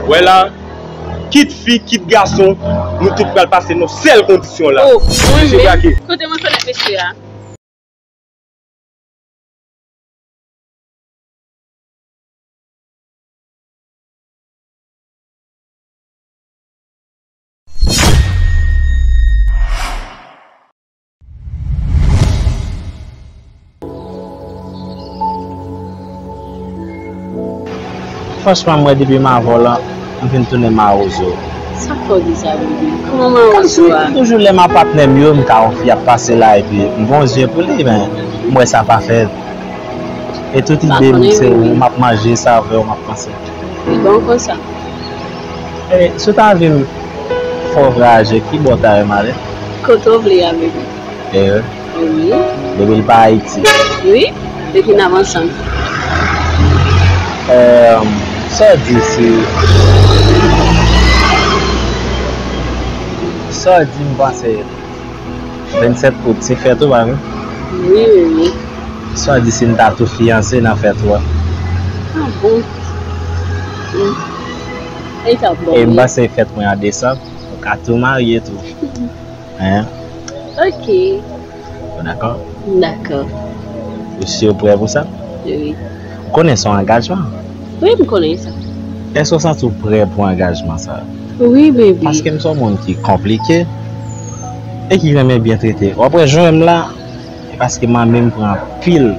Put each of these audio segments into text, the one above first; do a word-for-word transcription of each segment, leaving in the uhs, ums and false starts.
Wè la, kit fi, kit gason, nou tout pral pase nan sèl kondisyon la. Oh, mwen menm? Kote mwen konèt mesye a? Franchman, mwen depi m avè w la, m vin tounen mawozo. Sa k fè w di sa, bebe? Kòman mawozo a? Kòmsi toujou lè m ap patnè m yo, m ka wè yon fi ap pase la epi m gon zye pou li, men m wè sa pa fèt. E tout ide m se ou, m ap manje, se avè w m ap panse. Li bon konsa. E si w ta vin fè w vwayaje, ki bò w ta renmen ale? Kote w vle a, bebe. E wi. Depi l pa Ayiti. Wi, depi n ap ansanm. Èm, sa w di si, sa w di m panse vennsèt out se fèt ou, pa vre? Wi, wi, wi. Sa w di si n ta tou fiyanse nan fèt ou a? Ah bon? Hmm. E ta bon, wi. E m panse fèt mwen an desanm, nou ka tou marye tou. Hein? Ok. Ou dakò? M dakò. Ou si w prè pou sa? Wi. Ou konnen se yon angajman? Wi, m konnen sa. Èske w santi w prè pou angajman sa? Wi, baby. Paske m se yon moun ki konplike e ki renmen byen trete. W ap wè jan m la, e paske m menm pran anpil,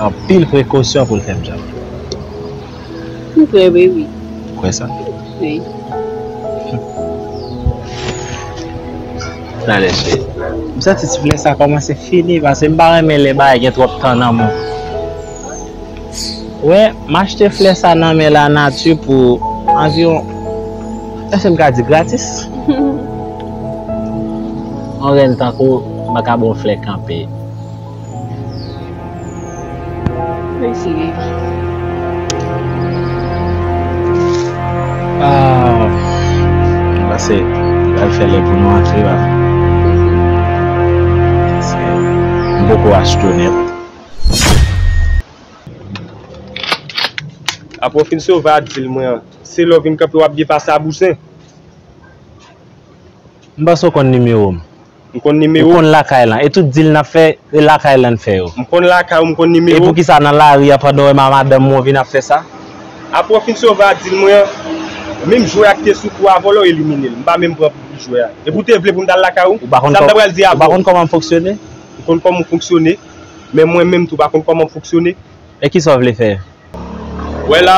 anpil prekosyon pou l fè m djab. M kwè, baby. Ou kwè sa? Wi. Talè, cheri. M santi ti flè sa kòmanse fini, paske m pa renmen lè bagay gen twòp tan nan men w. Wè, m achte flè sa nan men lanati pou anviwon, èske m ka di gratis? Yon grenn tankou, m pa ka ba w flè kanpe. Mèsi, baby. Ah, m panse l al fè lè pou nou antre la. Se, m poko achte w nèt. Apre w fin sove a dil mwen an, se lè w vin kanpe w ap byen pase a bouzen. M panse w konn nimewo m. M konn nimewo. Ou konn lakay lan. E tout dil n ap fè, e lakay lan n fè yo. M konn lakay ou, m konn nimewo. E poukisa nan lari a, pandan w wè m a madanm mwen, w vin ap fè sa? Apre w fin sove a dil mwen an, menm jwè a ki te sou kou avè w la, w elimine l. M pa menm pran pou jwè a. Epi w te vle pou m t al lakay ou? Sa m ta pral di avè w. Ou pa konn kòman m fonksyone? M konn kòman w fonksyone, men mwen menm tou pa konn kòman m fonksyone. E kisa w vle fè? Wè la,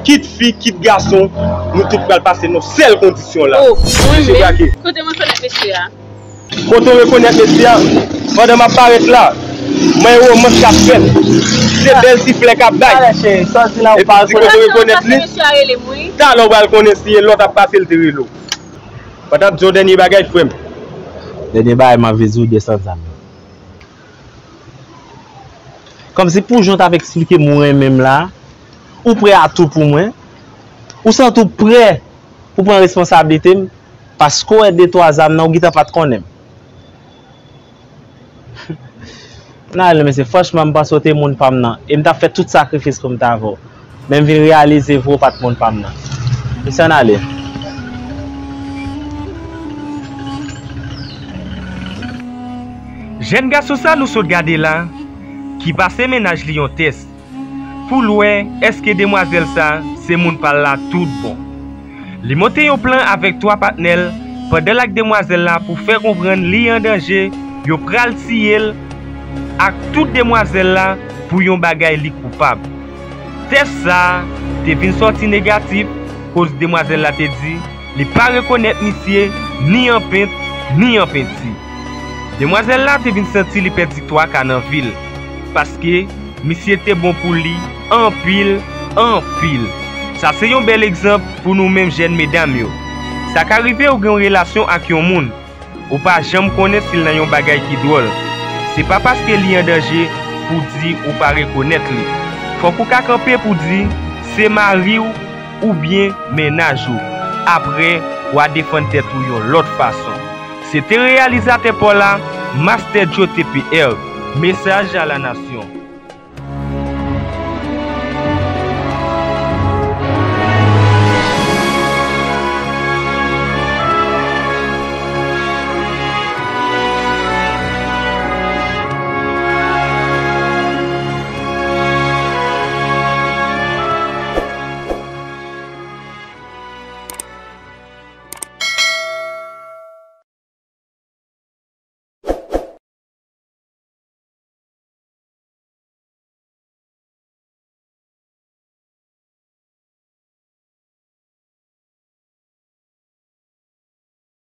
kit fi, kit gason, nou tout pral pase nan sèl kondisyon la. Oh, mwen menm? Kote mwen konèt mesye a? Kote w rekonèt mesye a? Pandan m ap parèt la, mwen e romans k ap fèt. Se bèl ti flè k ap bay. Epi di kote w rekonèt li. Talè w pral konnen si e lòt ap pase l te rele w. Mwen t ap di w dènye bagay, frè m. Dènye bagay m ap vle di w, desann zam yo. Kòmsi pou jan w t ap eksplike m ou renmen m la, ou prè a tou pou mwen, ou santi w prè pou pran responsablite m, paske w wè de twa zam nan, ou gentan pa t konnen m. Nan ale, mesye, franchman, m panse w te moun pa m nan, e m t ap fè tout sakrifis pou m t avè w. Men m vin reyalize vre w pa t moun pa m nan. Mesye, ann ale. Jèn gason sa nou sot gade la, ki pase mennaj li yon tès, pou l wè èske demwazèl sa se moun pa l la tout bon. Li monte yon plan avèk twa patnè l pandan l ak demwazèl la pou fè konprann li an danje, yo pral tiye l ak tout demwazèl la pou yon bagay li koupab. Tès sa a te vin sòti negatif, koz demwazèl la te di li pa rekonèt misye ni an pent, ni an penti. Demwazèl la te vin santi li pèdi twa ka nan vi l, paske misye te bon pou li anpil, anpil. Sa se yon bèl egzanp pou nou menm jèn medam yo. Sa ka rive ou gen yon relasyon ak yon moun, ou pa janm konnen si l nan yon bagay ki dwòl. Se pa paske li an danje pou di ou pa rekonèt li. Fòk ou ka kanpe pou di se mari w oubyen mennaj ou. Apre, w a defann tèt ou yon lòt fason. Se te reyalizatè pa w la, Master Joe T P R. Mesaj a la nasyon.